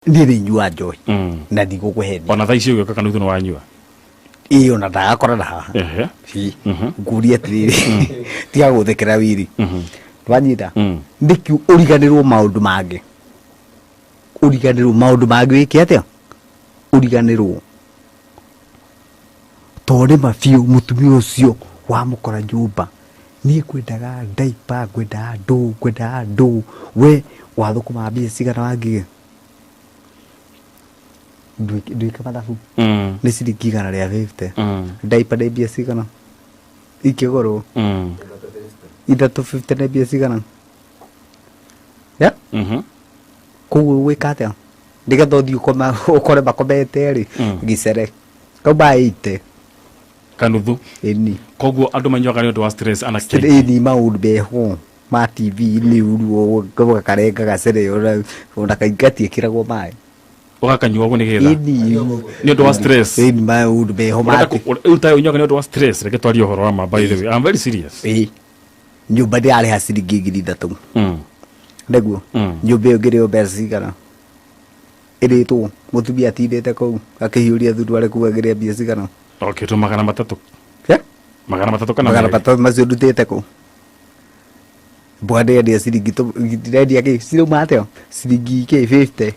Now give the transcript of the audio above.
Niĩ nĩ nyua njohi na ndigũkũhenia. Ona thaa ici ũgĩũka kanuthu nĩ wanyua? Ĩĩ, ona ndagakora na haha. Ĩ, ngũrie atĩrĩrĩ, tiga gũthekera wiri wanyita. Nĩkĩ ũriganĩrwo maũndũ mangĩ, ũriganĩrwo maũndũ mangĩ, wĩke atĩa ũriganĩrwo? Tondũ nĩma biũ mũtumia ũcio wamũkora nyũmba, niĩ ngwendaga ndaipa, ngwendaga ndũ, ngwendaga ndũ, we wathũkũma mbia cigana? Wangige nduĩke mathabu. Nĩ ciringi 150. Ndaipa nĩ mbia cigana ikĩgũrwo? Ithatũ 50 nĩ mbia cigana ya? Koguo gwĩka atĩa nĩgetha ũthiĩ ũkoma ũkore makomete rĩ? Gĩcere kauma 80. Kanuthu. Ĩni. Koguo andũ manyuaga nĩ ũndũ wa stress ana kĩ? Ĩni, maũndũ meho ma TV nĩ ũruo gakarenga gacere, ona kaingĩ gatiĩkĩragwo maĩ. Ũgakanyua ũguo nĩgetha Ĩni. Nĩ ũndũ wa stress. Ĩni, maũndũ meho ma Ũrenda rĩu tayo ũnyuaga nĩ ũndũ wa stress. Reke twarie ũhoro wa ma. By the way, I'm very serious. Ĩ, nyũmba ndĩrarĩha ciringi 3000. Nĩguo. Nyũmba ĩyo ngĩrĩo mbeca cigana ĩrĩtwo mũtumia atindĩte kũu akĩhiũria thuruarĩ kũu agĩrĩa mbia cigana? Okay, tu 300. Eh? 300 kana 300 merĩ. Macio ndutĩte kũ? Mboga ndĩrendia ciringi ndĩrendia kĩ? Cirauma atĩa ciringi kĩ 50?